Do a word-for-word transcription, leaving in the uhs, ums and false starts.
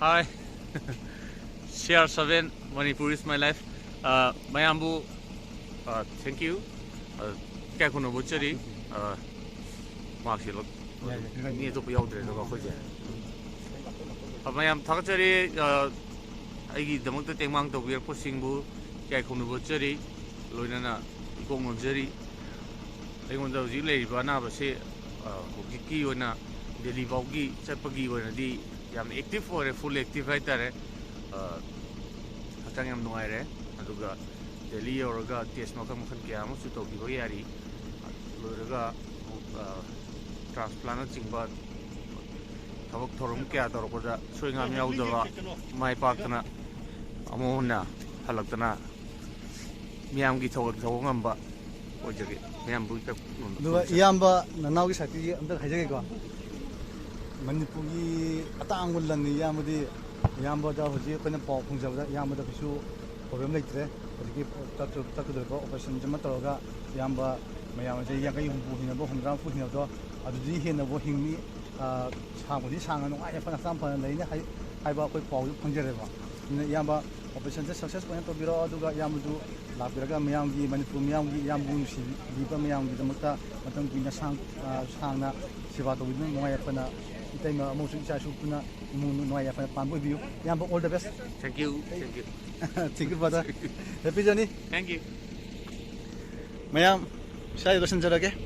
Hi. C R seven, Manipur is my life. ꯑ, ꯃꯌꯥꯝꯕꯨ, ꯑ, thank you. ꯑ, ꯏꯀꯥꯏ ꯈꯨꯝꯅꯕ ꯎꯠꯆꯔꯤ꯫ ꯑ, ꯃꯥꯛꯁꯤ ꯂꯧ-, ꯌꯥꯏ, ꯌꯥꯏ, ꯃꯤ ꯑꯇꯣꯞꯄ ꯌꯥꯎꯗ꯭ꯔꯦ ꯑꯗꯨꯒ ꯑꯩꯈꯣꯏꯁꯦ꯫ ꯑ, ꯃꯌꯥꯝ ꯊꯥꯒꯠꯆꯔꯤ꯫ ꯑ, ꯑꯩꯒꯤꯗꯃꯛꯇ ꯇꯦꯡꯕꯥꯡ ꯇꯧꯕꯤꯔꯛꯄꯁꯤꯡꯕꯨ ꯏꯀꯥꯏ ꯈꯨꯝꯅꯕ ꯎꯠꯆꯔꯤ꯫ ꯂꯣꯏꯅꯅ ꯏꯀꯣꯛ ꯅꯣꯟꯖꯔꯤ꯫ ꯑꯩꯉꯣꯟꯗ ꯍꯧꯖꯤꯛ ꯂꯩꯔꯤꯕ ꯑꯅꯥꯕꯁꯤ, ꯑ, ꯍꯧꯖꯤꯛꯀꯤ ꯑꯣꯏꯅ ꯗꯦꯜꯂꯤ ꯐꯥꯎꯒꯤ ꯆꯠꯄꯒꯤ ꯑꯣꯏꯅꯗꯤ ꯌꯥꯝꯅ active ꯑꯣꯏꯔꯦ, full active ꯍꯥꯏꯇꯥꯔꯦ꯫ ꯑ, ꯍꯛꯆꯥꯡ ꯌꯥꯝ ꯅꯨꯡꯉꯥꯏꯔꯦ꯫ ꯑꯗꯨꯒ ꯗꯦꯜꯂꯤ ꯌꯧꯔꯒ test ꯃꯈꯜ ꯃꯈꯜ ꯀꯌꯥ ꯑꯃꯁꯨ ꯇꯧꯈꯤꯕ ꯌꯥꯔꯤ꯫ ꯂꯣꯏꯔꯒ ꯑꯃꯨꯛ, ꯑ, transplant ꯅꯆꯤꯡꯕ ꯊꯕꯛ ꯊꯧꯔꯝ ꯀꯌꯥ ꯇꯧꯔꯛꯄꯗ ꯁꯣꯏ ꯉꯥꯝ ꯌꯥꯎꯗꯕ ꯃꯥꯏ ꯄꯥꯛꯇꯅ ꯑꯃꯨꯛ ꯍꯟꯅ ꯍꯜꯂꯛꯇꯅ ꯃꯤꯌꯥꯝꯒꯤ ꯊꯧꯒꯜ ꯇꯧꯕ ꯉꯝꯕ ꯑꯣꯏꯖꯒꯦ꯫ ꯃꯌꯥꯝꯕꯨ ꯏꯀꯥꯏ ꯈꯨꯝꯅꯕ ꯑꯗꯨꯒ ꯎꯠꯆꯔꯤ꯫ ꯏꯌꯥꯝꯕ ꯅꯅꯥꯎꯒꯤ side ꯇꯒꯤ ꯑꯝꯇ ꯍꯥꯏꯖꯒꯦꯀꯣ꯫ ꯃꯅꯤꯄꯨꯔꯒꯤ ꯑꯇꯥꯡꯕ ꯂꯟꯅꯤ ꯏꯌꯥꯝꯕꯗꯤ꯫ ꯏꯌꯥꯝꯕꯗ ꯍꯧꯖꯤꯛ ꯑꯩꯈꯣꯏꯅ ꯄꯥꯎ ꯐꯪꯖꯕꯗ ꯏꯌꯥꯝꯕꯗ ꯀꯩꯁꯨ problem ꯂꯩꯇ꯭ꯔꯦ꯫ ꯍꯧꯖꯤꯛꯀꯤ ꯆꯠꯇ-, ꯆꯠꯀꯗꯧꯔꯤꯕ operation ꯁꯤꯃ ꯇꯧꯔꯒ ꯏꯌꯥꯝꯕ ꯃꯌꯥꯝꯁꯦ ꯌꯥꯡꯈꯩ ꯍꯨꯝꯐꯨ ꯍꯤꯡꯅꯕ, ꯍꯨꯝꯗ꯭ꯔꯥ ꯍꯨꯝꯐꯨ ꯍꯤꯡꯅꯕꯗꯣ ꯑꯗꯨꯗꯤ ꯍꯦꯟꯅꯕꯨ ꯍꯤꯡꯅꯤ꯫ ꯑ, ꯁꯥꯡꯕꯨꯗꯤ ꯁꯥꯡꯅ ꯅꯨꯡꯉꯥꯏ ꯌꯥꯏꯐꯅ ꯍꯛꯆꯥꯡ ꯐꯅ ꯂꯩꯅꯤ ꯍꯥꯏ-, ꯍꯥꯏꯕ ꯑꯩꯈꯣꯏ ꯄꯥꯎꯁꯨ ꯐꯪꯖꯔꯦꯕ꯫ ꯑꯗꯨꯅ ꯏꯌꯥꯝꯕ operation ꯁꯦ success ꯑꯣꯏꯅ ꯇꯧꯕꯤꯔꯣ꯫ ꯑꯗꯨꯒ ꯏꯌꯥꯝꯕꯁꯨ ꯂꯥꯛꯄꯤꯔꯒ ꯃꯌꯥꯝꯒꯤ, ꯃꯅꯤꯄꯨꯔ ꯃꯤꯌꯥꯝꯒꯤ, ꯏꯌꯥꯝꯕꯕꯨ ꯅꯨꯡꯁꯤꯕꯤꯕ ꯃꯌꯥꯝꯒꯤꯗꯃꯛꯇ ꯃꯇꯝ ꯀꯨꯏꯅ ꯁꯥꯡ-, ꯑ, ꯁꯥꯡꯅ ꯁꯦꯕꯥ ꯇꯧꯕꯤꯗꯨꯅ ꯅꯨꯡꯉꯥꯏ ꯌꯥꯏꯐꯅ ꯏꯇꯩꯃ ꯑꯃꯁꯨꯡ ꯏꯆꯥ ꯏꯁꯨ ꯄꯨꯟꯅ ꯏꯃꯨꯡ ꯅꯨꯡꯉꯥꯏ ꯌꯥꯏꯐꯅ ꯄꯥꯟꯕ ꯑꯣꯏꯕꯤꯌꯨ꯫ ꯏꯌꯥꯝꯕ, all the best꯫ Thank you, thank you꯫ Thank you, brother꯫ Happy journey꯫ Thank you꯫ ꯃꯌꯥꯝ, ꯁ꯭ꯋꯥꯏꯗ ꯂꯣꯏꯁꯤꯟꯖꯔꯒꯦ꯫